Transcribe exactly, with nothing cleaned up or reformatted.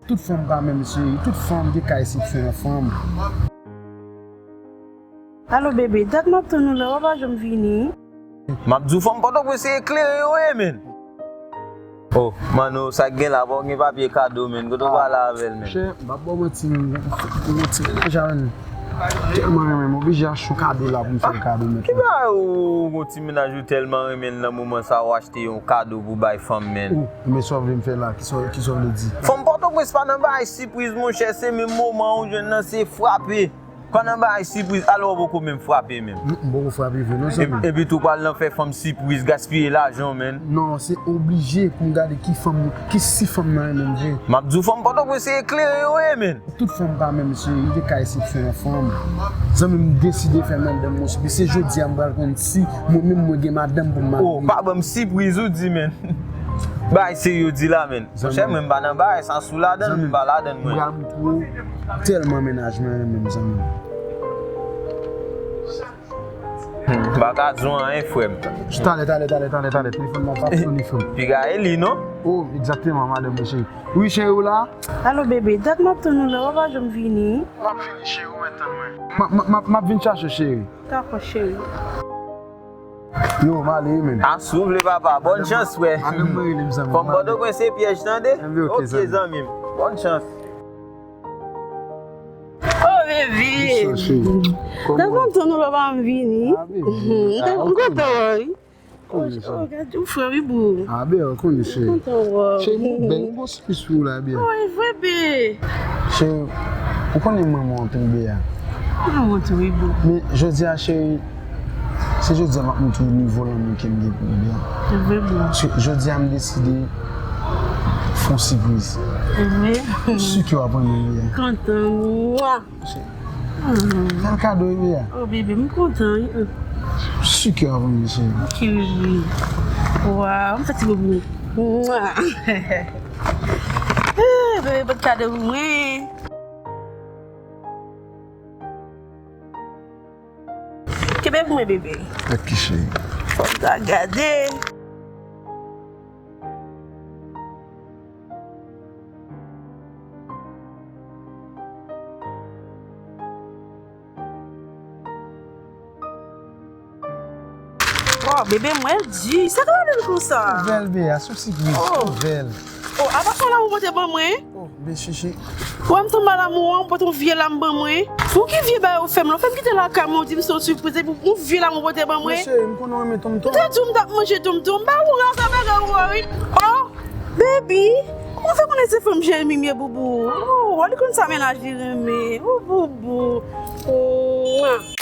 Tout fanm pa menm cheri, tout fanm gen ka eksepsyon nan fanm. Alo bebe, dat m ap tann ou la, w pa janm vini. M ap di w fanm Pòtoprens se eklere yo ye, men. Oh, Mano, sa k gen la, pa w gen papye kado, men. Kote w prale avè l, men? Monchè, m p ap ba w manti, men. Yon ti menaj a, men. Tèlman renmen, m oblije achte yon kado la pou m fè l kado, men. Ki bagay ou, yon ti menaj ou tèlman renmen l nan moman sa, w achte yon kado pou bay fanm, men? Oh, men sa w vle m fè la? Ki sa, ki sa w vle di? Fanm Pòtoprens pa nan bagay sipriz, monchè, se menm moman ou jwenn nan, se frape. Pa nan bagay sipriz, alò w poko menm frape menm. M, m poko frape vre non, zanmi. Epi tou pral nan fè fanm sipriz, gaspiye lajan w, men. Non, se oblije pou m gade ki fanm, ki si fanm nan renmen m vre. M ap di w fanm Pòtoprens se eklere yo ye, men. Tout fanm pa menm, mesye, gen ka eksepsyon nan fanm. Zanmi m deside fè madanm mwen sipriz, se jodi a m pral konn si mwen menm mwen gen madanm pou m marye. Oh, pa ban m sipriz ou di, men. Bagay serye w di la, men. Monchè, mwen m pa nan bagay sa sou ladann, m pa ladann mwen. Mwen m tèlman menaj mwen renmen m, zanmi m. Hmm, m pa ka di w anyen, frè m. Talè, talè, talè, talè, talè, telefòn nan ap sone, frè m. Piga e li, non? Oh, egzakteman, madanm mwen cheri. Wi, cheri, ou la? Alo, bebe, dat m ap tann ou la, w pa janm vini. M ap vini, cheri, ou mèt tann mwen. M ap, m ap, m ap, m ap vin chache w, cheri. Dakò, cheri. Yo, m ale wi, men. A, si w vle, papa. Bòn chans, frè. Madanm mwen rele m, zanmi m. Fanm Pòtoprens se pyèj, tande? Enben, ok, zanmi m. Bòn chans. Oh, bebe. Kisa, cheri? Kòman? Nan kontan nou lè w pa vini. Ah, bebe. M kontan, wi. Oh, gade yon frè, wi, boo. Ah, bebe, ou konnen, cheri. M kontan wè w. Cheri, m bèl, m gon Sou la, bebe. Oh, e vre, bebe. Cheri, ou konnen mwen, mwen wont wi, bebe. Mwen wont wi, boo. Men, jodi a, cheri, se jodi a m ap montre w nivo lanmou ke m gen pou ou, bebe. E vre, boo. Se jodi a, m deside fè yon sipriz. E vre. M si ke w ap renmen l, bebe. Kontan, mwa. Fè l kado, bebe a. Oh, bebe, m kontan, wi. Si ke w ap renmen, cheri. Ok, bebe. Waw, m fè ti boubou. Mwa. Eh, bebe, pot kado pou mwen. Kenbe pou mwen, bebe. Ok, cheri. Fò m ta gade. Oh, bebe, mwen di, sa ka ale konsa? Ouvè l, bebe, a sou sipriz. Oh. Ouvè l. Oh, apa sa la ou pote ban mwen? Oh, bebe, chichi. Ou wè m tonbe a lanmou an, ou pote yon vye lam ban mwen. Pou ki vye bagay ou fè m la? Ou fè m kite lakay mwen, ou di m se yon sipriz, epi yon vye lam ou pote ban mwen. Men cheri, m konnen w renmen tonmtonm. M te di w m t ap manje tonmtonm, m ba ou raz a bagay ou a, wi. Oh, baby, ou fè konnen se fanm Jeremi m ye, boubou. Oh, ou konn sa mennaj li renmen. Oh, boubou. Oh, mwa.